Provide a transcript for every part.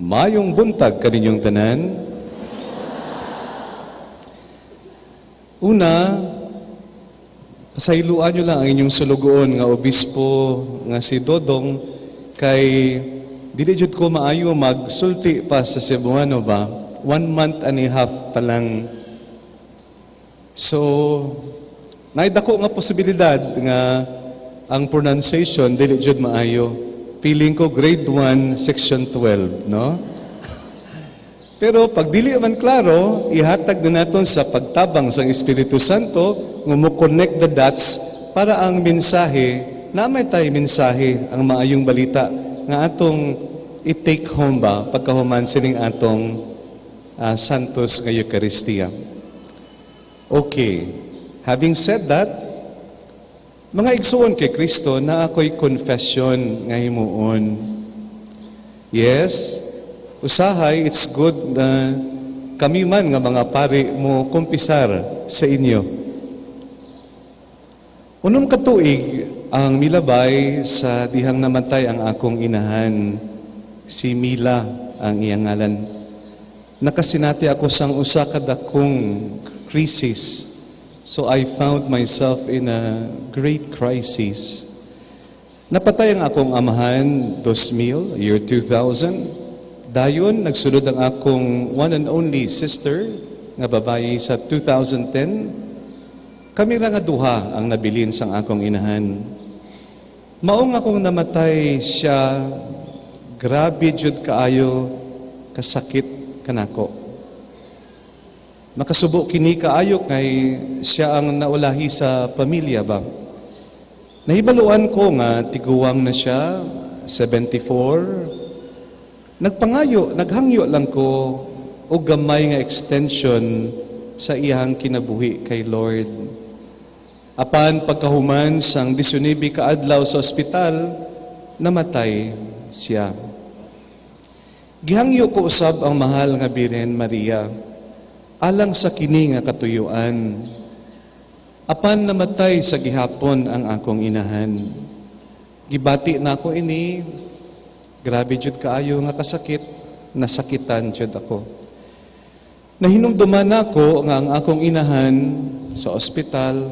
Mayong buntag kaninyong tanan. Una, pasayloan nyo lang ang inyong sulugoon nga obispo nga si Dodong kay dili jud ko maayo magsulti pa sa Cebuano ba. 1 month and a half pa lang. So, naidako nga posibilidad nga ang pronunciation dili jud maayo. Feeling ko grade 1, section 12, no? Pero pag dili man klaro, ihatag na naton sa pagtabang sa Espiritu Santo nga mo connect the dots para ang mensahe, na may tay mensahe ang maayong balita nga atong i-take home ba pagkahuman sining atong Santos nga Eucharistia. Okay. Having said that, mga igsuon kay Kristo, na ako'y confession nga himuon. Yes, usahay it's good na kami man nga mga pari mo kumpisar sa inyo. 6 ka tuig ang milabay sa dihang namatay ang akong inahan, si Mila ang iyang ngalan. Nakasinati ako sang usa ka dakong crisis. So I found myself in a great crisis. Napatay ang akong amahan 2000, year 2000. Dayon, nagsulod ang akong one and only sister nga babae sa 2010. Kami ra nga duha ang nabilin sang akong inahan. Maong akong namatay siya, grabe jud kaayo kasakit kanako. Makasubo kini kaayo kay siya ang naulahi sa pamilya ba. Nahibaluan ko nga tiguwang na siya, 74. Nagpangayo, naghangyo lang ko og gamay nga extension sa iyang kinabuhi kay Lord. Apan pagkahuman sang 19 ka adlaw sa ospital, namatay siya. Gihangyo ko usab ang mahal nga Birhen Maria alang sa kini nga katuyuan. Apan namatay sa gihapon ang akong inahan. Gibati na ako ini, grabe jud kaayo nga kasakit, nasakitan jud ako. Nahinumduman nako nga ang akong inahan sa ospital,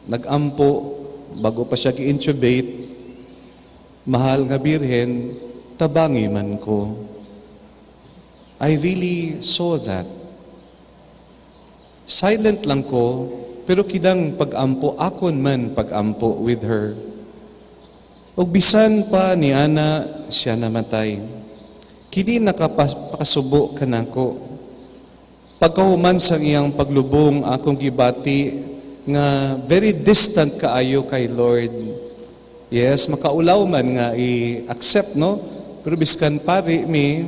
nagampo, bago pa siya gi-intubate, "Mahal nga Birhen, tabangi man ko." I really saw that. Silent lang ko, pero kidang pag-ampo, akon man pag-ampo with her. Ug bisan pa ni ana siya namatay. Kini nakapakasubo kanako. Pagkahuman sa iyang paglubong, akong gibati nga very distant kaayo kay Lord. Yes, makaulaw man nga i-accept, no? Pero biskan pari mi,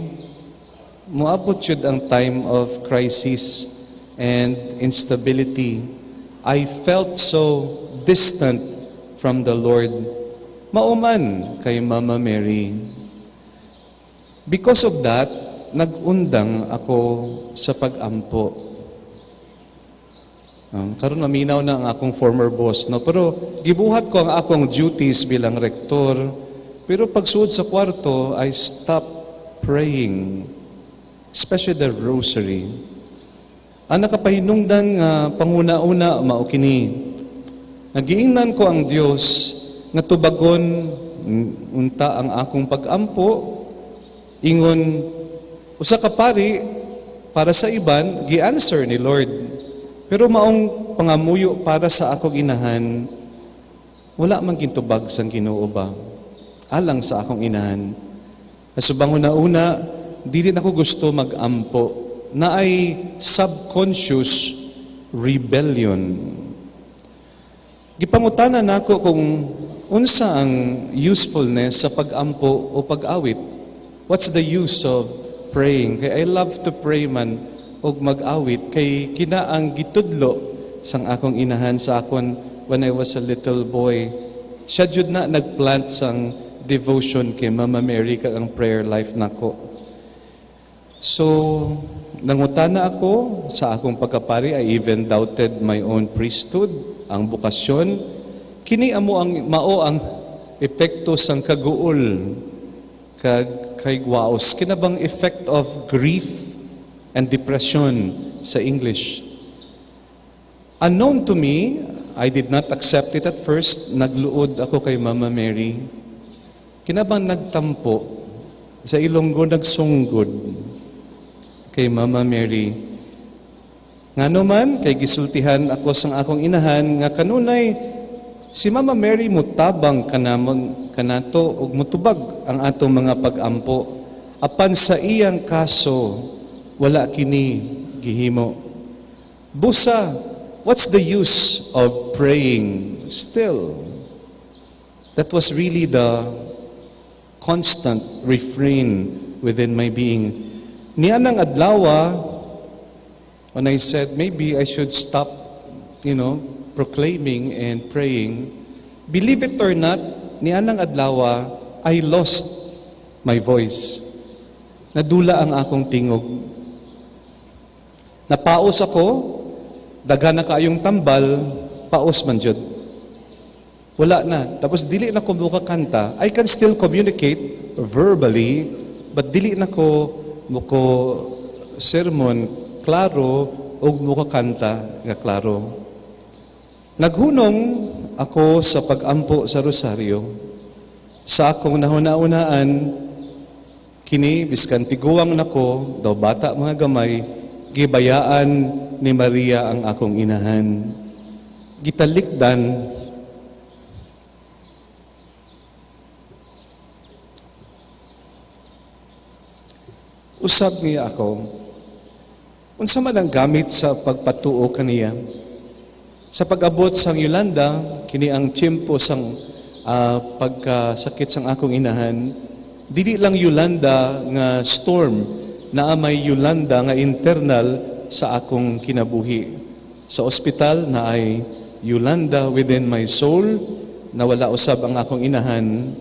moabot jud ang time of crisis and instability. I felt so distant from the Lord. Mauman kay Mama Mary. Because of that, nag-undang ako sa pag-ampo. Karon maminaw na ang akong former boss, no? Pero gibuhat ko ang akong duties bilang rektor. Pero pagsuod sa kwarto, I stopped praying, especially the rosary. Ang nakapahinungdan nga panguna-una mao kini. Nagiingnan ko ang Dios nga tubagon unta ang akong pag-ampo ingon usa ka pari para sa iban gi-answer ni Lord. Pero maong pangamuyo para sa akong inahan, wala man gintubag sang Ginoo ba alang sa akong inahan. Subang una-una, dili na ko gusto mag-ampo na ay subconscious rebellion. Gipangutana nako kung unsa ang usefulness sa pag-ampo o pag-awit. What's the use of praying? Kay I love to pray man og mag-awit kay kina ang gitudlo sang akong inahan sa akon when I was a little boy. Siya jud na nagplant sang devotion kay Mama Mary kag ang prayer life nako. So, nangutana ako sa akong pagkapari, I even doubted my own priesthood, ang bokasyon. Kini amo ang mao ang epekto sang kaguol kag kahigwaos. Kinabang effect of grief and depression sa English. Unknown to me, I did not accept it at first. Nagluod ako kay Mama Mary. Kinabang nagtampo sa Ilonggo, nagsunggod kay Mama Mary. Ngano man, kay gisultihan ako sang akong inahan nga kanunay si Mama Mary mutabang kanamon kanato ug mutubag ang atong mga pag-ampo. Apan sa iyang kaso, wala kini gihimo. Busa, what's the use of praying still? That was really the constant refrain within my being. Nianang adlawa, when I said maybe I should stop proclaiming and praying, believe it or not, nianang adlawa, I lost my voice. Nadula ang akong tingog. Napaos ako, daghan na kaayong tambal, paos man jud. Wala na. Tapos dili na ko kanta. I can still communicate verbally, but dili na ko muko sermon klaro ug mukakanta nga klaro. Naghunong ako sa pag-ampo sa rosaryo. Sa akong nahuna-unaan, kini biskan tiguang nako, daw bata mga gamay, gibayaan ni Maria ang akong inahan. Gitalikdan. Usab niya ako. Unsa man ang gamit sa pagpatuo kaniya? Sa pag-abot sang Yolanda, kini ang tiyempo sang pagkasakit sang akong inahan, dili lang Yolanda nga storm, naa may Yolanda nga internal sa akong kinabuhi. Sa ospital naay Yolanda within my soul, nawala usab ang akong inahan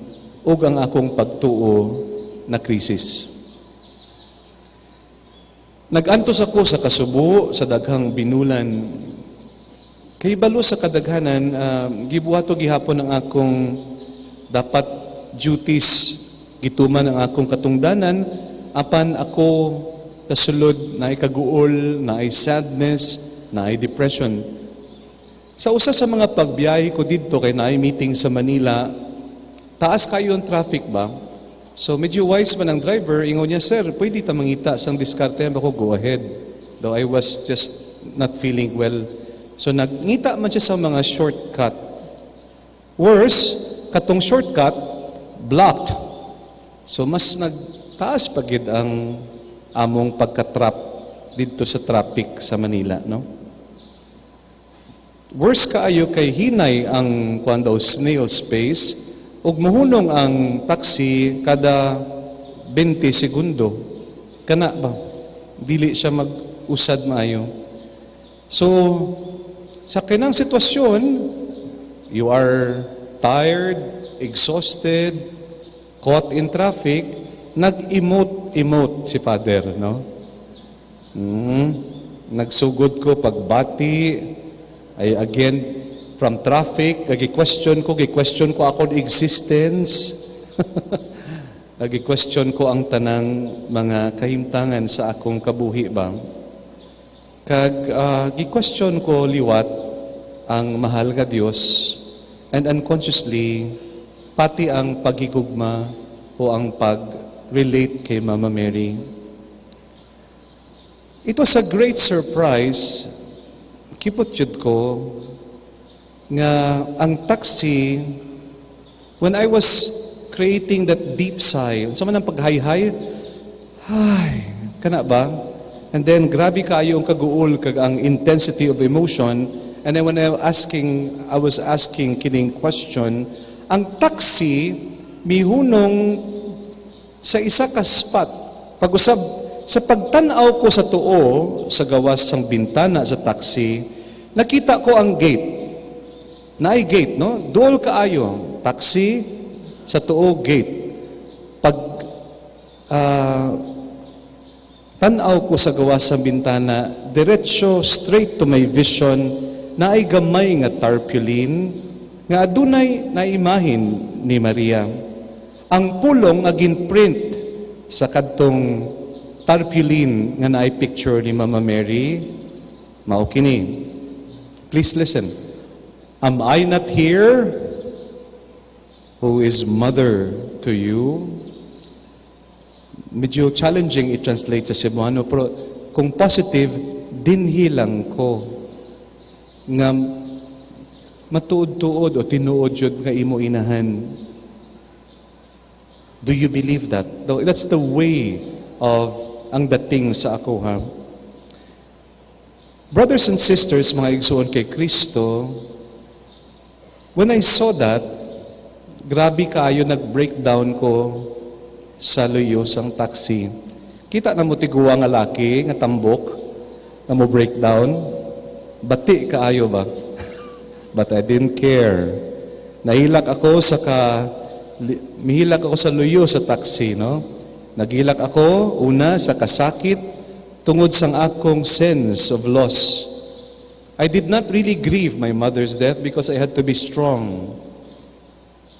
ug ang akong pagtuo na krisis. Nag-antos ako sa kasubo, sa daghang binulan. Kay balo sa kadaghanan, gibuhato gihapon ang akong dapat duties, gituman ang akong katungdanan, apan ako kasulod naay kaguol, naay sadness, naay depression. Sa usa sa mga pagbiyahe ko didto kay naay meeting sa Manila, taas kayo ang traffic ba? So medyo wise man ang driver, ingon niya, "Sir, pwede ta mangita sang diskarte?" Ako, "Go ahead." Though I was just not feeling well. So nagngita man siya sa mga shortcut. Worse, katong shortcut, blocked. So mas nagtaas pa gid ang among pagka-trap didto sa traffic sa Manila, no? Worse kaayo kay hinay ang kuan daw, snail pace, ug muhunong ang taxi kada 20 segundo. Kana ba? Dili siya mag-usad maayo. So, sa kinang sitwasyon, you are tired, exhausted, caught in traffic, nag-emote-emote si Father, no? Nagsugod ko pagbati, ay again, from traffic, gi-question ko akong existence. Gi-question ko ang tanang mga kahimtangan sa akong kabuhi ba. Kag gi-question ko liwat ang mahal nga Dios and unconsciously pati ang pagigugma o ang pag-relate kay Mama Mary. It was a great surprise, kipot jud ko, nga ang taxi, when I was creating that deep sigh, unsa man ang paghayhay, ay, kana ba? And then, grabe kaayo ang kaguol kag ang intensity of emotion. And then when I was asking kining question, ang taxi mihunong sa isa ka spot. Pag-usab, sa pagtan-aw ko sa tuo, sa gawas sang bintana sa taxi, nakita ko ang gate. Naay gate, no? Duol kaayo. Taxi, sa tuo, gate. Pag tan-aw ko sa gawas sa bintana, diretso, straight to my vision, naay gamay nga tarpaulin, nga adunay na imahin ni Maria. Ang pulong nga print sa kadtong tarpaulin nga naay picture ni Mama Mary, mao kini. Please listen. "Am I not here who is mother to you?" Medyo challenging i-translate sa Cebuano, pero kung positive, dinhi lang ko nga matuod-tuod o tinuod jud nga imo inahan. Do you believe that? Though that's the way of ang dating sa ako, ha. Brothers and sisters, mga igsuon kay Kristo, when I saw that, grabe kaayo nag-breakdown ko sa luyo sang taxi. Kita na mo tiguwa nga laki, nga tambok, na mo breakdown. Bati kaayo ba? But I didn't care. Nahilak ako sa ka mihilak ako sa luyo sa taxi, no? Naghilak ako una sa kasakit tungod sang akong sense of loss. I did not really grieve my mother's death because I had to be strong.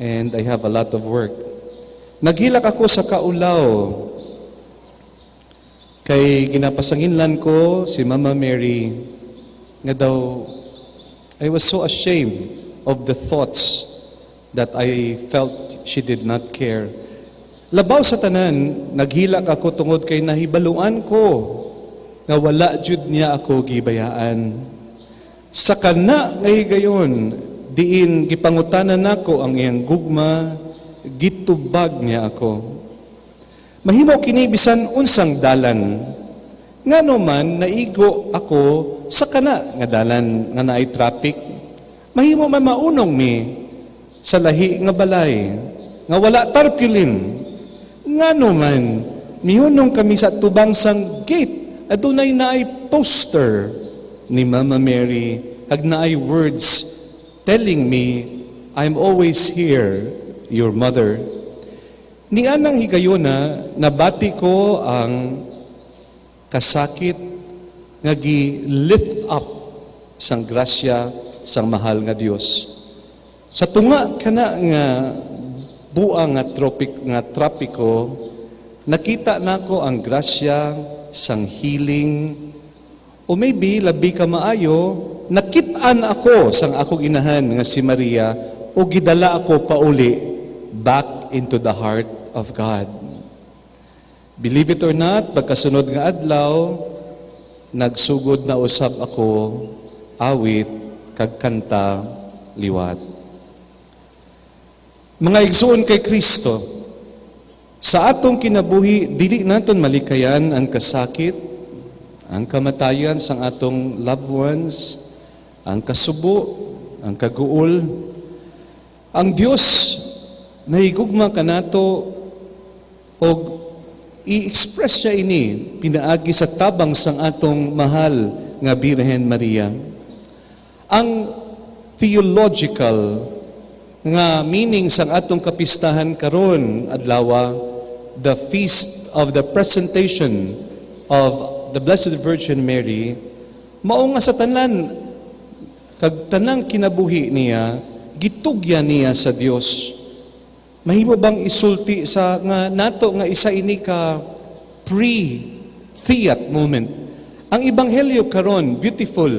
And I have a lot of work. Naghilak ako sa kaulaw kay ginapasanginlan ko si Mama Mary nga daw I was so ashamed of the thoughts that I felt she did not care. Labaw sa tanan, naghilak ako tungod kay nahibaluan ko nga wala jud niya ako gibayaan. Sa kana nga higayon, diin gipangutanan nako ang iyang gugma, gitubag niya ako. Mahimo kini bisan unsang dalan. Ngano man naigo ako sa kana nga dalan nga naay traffic. Mahimo man maunong mi sa lahi nga balay nga wala tarpaulin. Ngano man mihunong kami sa tubang sang gate, adunay naay poster ni Mama Mary kag naay words telling me, "I'm always here, your mother." Nianang higayona, nabati ko ang kasakit nga gi-lift up sang grasya sang mahal nga Dios. Sa tunga kana nga buang nga tropic nga trapiko, nakita nako ang grasya sang healing, o maybe labi ka maayo, nakit-an ako sang akong inahan nga si Maria o gidala ako pauli back into the heart of God. Believe it or not, pagkasunod nga adlaw, nagsugod na usab ako awit kag kanta liwat. Mga igsuon kay Kristo, sa atong kinabuhi, dili naton malikayan ang kasakit, ang kamatayan sang atong loved ones, ang kasubo, ang kaguol. Ang Dios nahigugma kanato og i-express siya ini pinaagi sa tabang sang atong mahal nga Birhen Maria. Ang theological nga meaning sang atong kapistahan karon adlaw, the feast of the Presentation of the Blessed Virgin Mary, mao nga sa tanan kag tanang kinabuhi niya, gitugyan niya sa Dios. Mahimo bang isulti sa nga nato nga isa ini ka pre-fiat moment? Ang ebanghelyo karon, beautiful,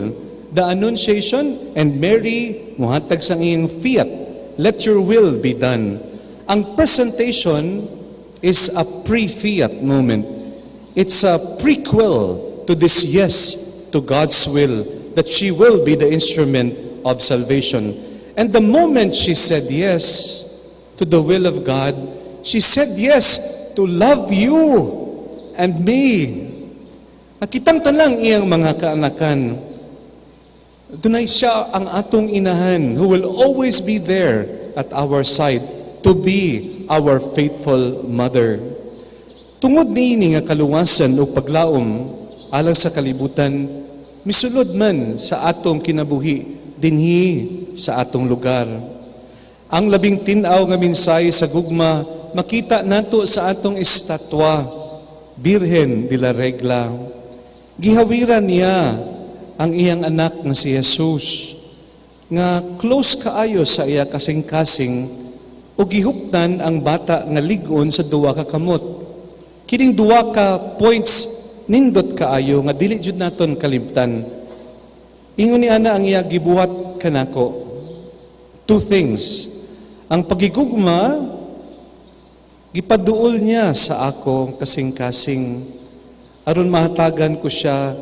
the Annunciation, and Mary muhatag sang iyang fiat, "Let your will be done." Ang presentation is a pre-fiat moment. It's a prequel to this yes to God's will, that she will be the instrument of salvation. And the moment she said yes to the will of God, she said yes to love you and me. Kitang tanang iyang mga kaanakan, dunay siya ang atong inahan who will always be there at our side to be our faithful mother. Tungod niini nga kaluwasan o paglaom alang sa kalibutan, misulod man sa atong kinabuhi dinhi sa atong lugar. Ang labing tin-aw nga mensahe sa gugma makita nato sa atong estatwa, Birhen de la Regla. Gihawiran niya ang iyang anak nga si Jesus nga close kaayo sa iya kasing-kasing ug gihuptan ang bata nga lig-on sa duwa ka kamot. Kining duha ka points nindot kaayo nga dili jud naton kalimtan. Ingon ni ana ang iya gibuhat kanako. Two things. Ang pagigugma, gipaduol niya sa ako kasing-kasing aron mahatagan ko siya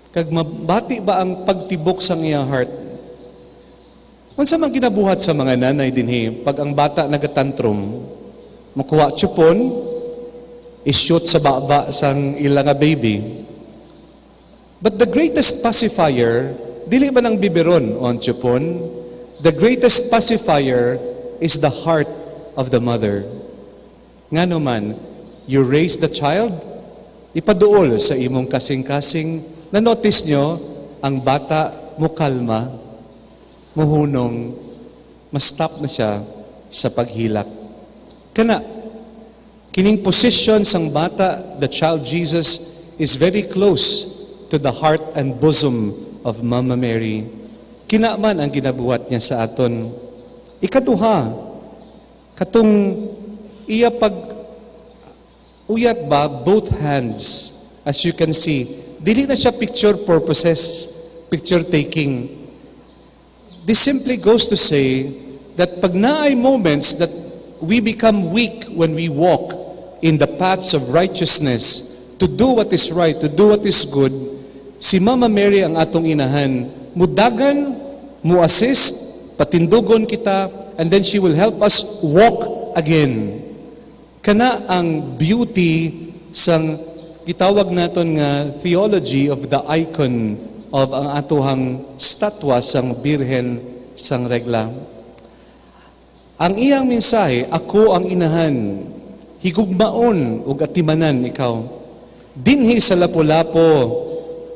kag mabati ba ang pagtibok sang iyang heart. Unsa man ginabuhat sa mga nanay dinhi pag ang bata nagatantrum? Makuha tsupon, i-shoot sa baba sang ila nga baby. But the greatest pacifier, dili man ang biberon o ang tsupon? The greatest pacifier is the heart of the mother. Ngano man, you raise the child, ipaduol sa imong kasing-kasing. Na-notice nyo, ang bata mukalma, muhunong, ma-stop na siya sa paghilak. Kana, kining position sang bata, the child Jesus, is very close to the heart and bosom of Mama Mary. Kina man ang ginabuhat niya sa aton. Ikaduha, katong iya pag uyat ba, both hands, as you can see, dili na siya picture purposes, picture taking. This simply goes to say that pag naay moments that we become weak when we walk in the paths of righteousness, to do what is right, to do what is good, si Mama Mary ang atong inahan, mudagan, mu-assist, patindugon kita, and then she will help us walk again. Kana ang beauty sang gitawag naton nga theology of the icon of ang atuhang statwa sang Birhen sang Regla. Ang iyang mensahe, "Ako ang inahan, higugmaon ug atimanan ikaw." Dinhi sa Lapu-Lapu,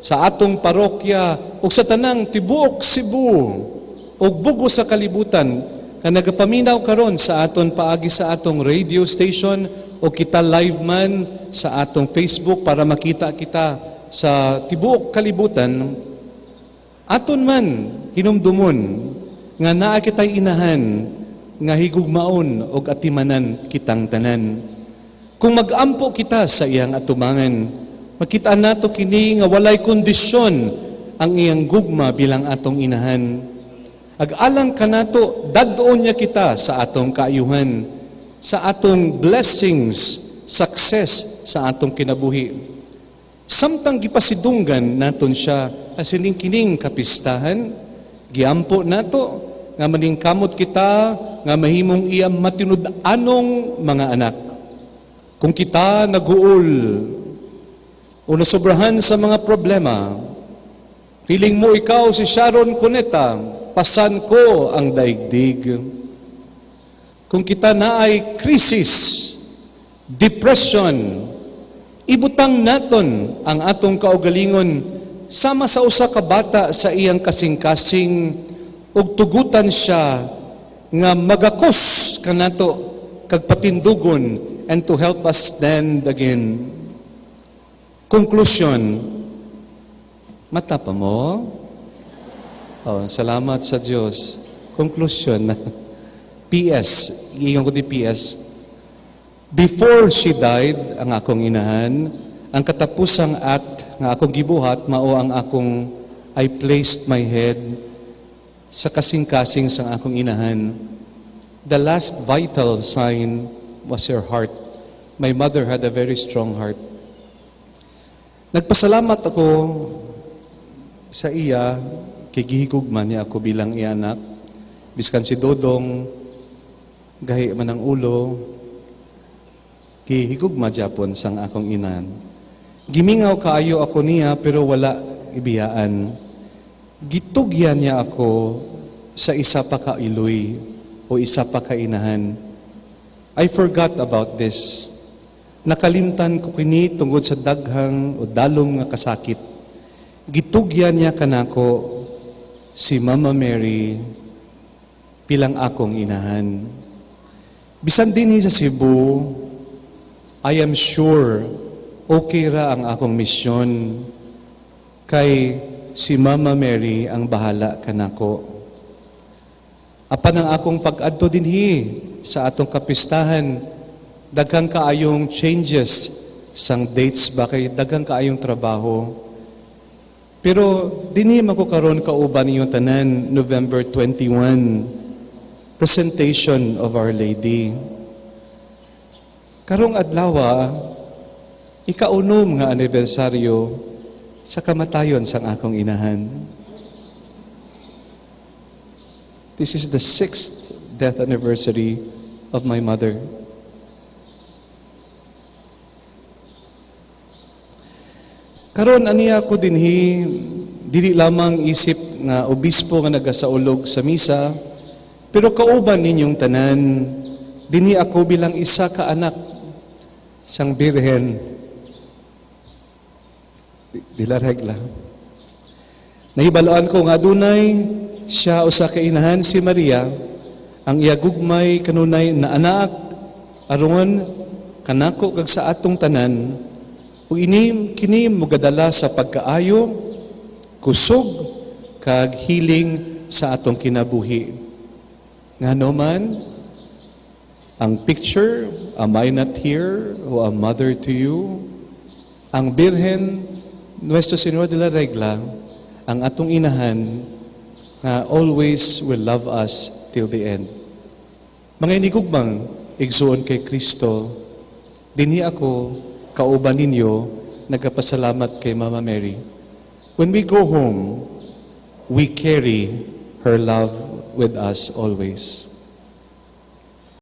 sa atong parokya ug sa tanang tibuok Cebu ug bugos sa kalibutan nga nagapaminaw karon sa aton paagi sa atong radio station o kita live man sa atong Facebook para makita kita sa tibuok kalibutan, aton man hinumdumon nga naa kitay inahan nga higugmaon og atimanan kitang tanan. Kung magampo kita sa iyang atubangan, makita nato kini nga walay kondisyon ang iyang gugma bilang atong inahan. Ag-alang kanato, dad-on niya kita sa atong kaayuhan, sa atong blessings, success sa atong kinabuhi. Samtang gipasidunggan naton siya asining kining kapistahan, giampo nato nga maningkamot kita nga mahimong iya matinud-anong mga anak. Kung kita naguol o nasobrahan sa mga problema, feeling mo ikaw si Sharon Cuneta, "Pasan ko ang daigdig." Kung kita naay crisis, depression, ibutang naton ang atong kaugalingon sama sa usa ka bata sa iyang kasing-kasing ug tugutan siya nga magakos kanato kag patindugon and to help us stand again. Conclusion, mata pa mo? Oh, salamat sa Diyos. Conclusion, PS, iingon ko di PS. Before she died, ang akong inahan, ang katapusang act nga akong gibuhat, mao ang akong I placed my head sa kasing-kasing sang akong inahan. The last vital sign was her heart. My mother had a very strong heart. Nagpasalamat ako sa iya kay gihigugma niya ako bilang iya anak. Biskan si Dodong gahi man ang ulo, gihigugma japon sang akong inahan. Gimingaw kaayo ako niya pero wala ibiyaan. Gitugyan niya ako sa isa pa ka iloy o isa pa ka inahan. I forgot about this. Nakalimtan ko kini tungod sa daghang o dalom nga kasakit. Gitugyan niya kanako si Mama Mary bilang akong inahan. Bisan dinhi sa Cebu, I am sure okay ra ang akong misyon kay si Mama Mary ang bahala kanako. Apan ang akong pag-adto dinhi sa atong kapistahan, Daghan kaayong changes sang dates ba kay daghan kaayong trabaho. Pero dinhi man ko karon kauban ninyong tanan, November 21, presentation of Our Lady. Karong adlaw, ikaunom nga anibersaryo sa kamatayon sang akong inahan. This is the sixth death anniversary of my mother. Karon aniya ko dinhi dili lamang isip nga obispo nga nagasaulog sa misa, pero kauban ninyong tanan dinhi ako bilang isa ka anak sang Birhen de la Regla. Nahibaluan ko nga adunay siya usa ka inahan, si Maria, ang iya gugmay kanunay na anak aron kanako kag sa atong tanan, ug ini kini mogadala sa pagkaayo, kusog kag healing sa atong kinabuhi. Ngano man ang picture, am I not here who am mother to you? Ang Birhen Nuestro Señor de la Regla, ang atong inahan nga always will love us till the end. Mga inigugmang igsuon kay Kristo, dinhi ako kauban ninyo nagapasalamat kay Mama Mary. When we go home, we carry her love with us always.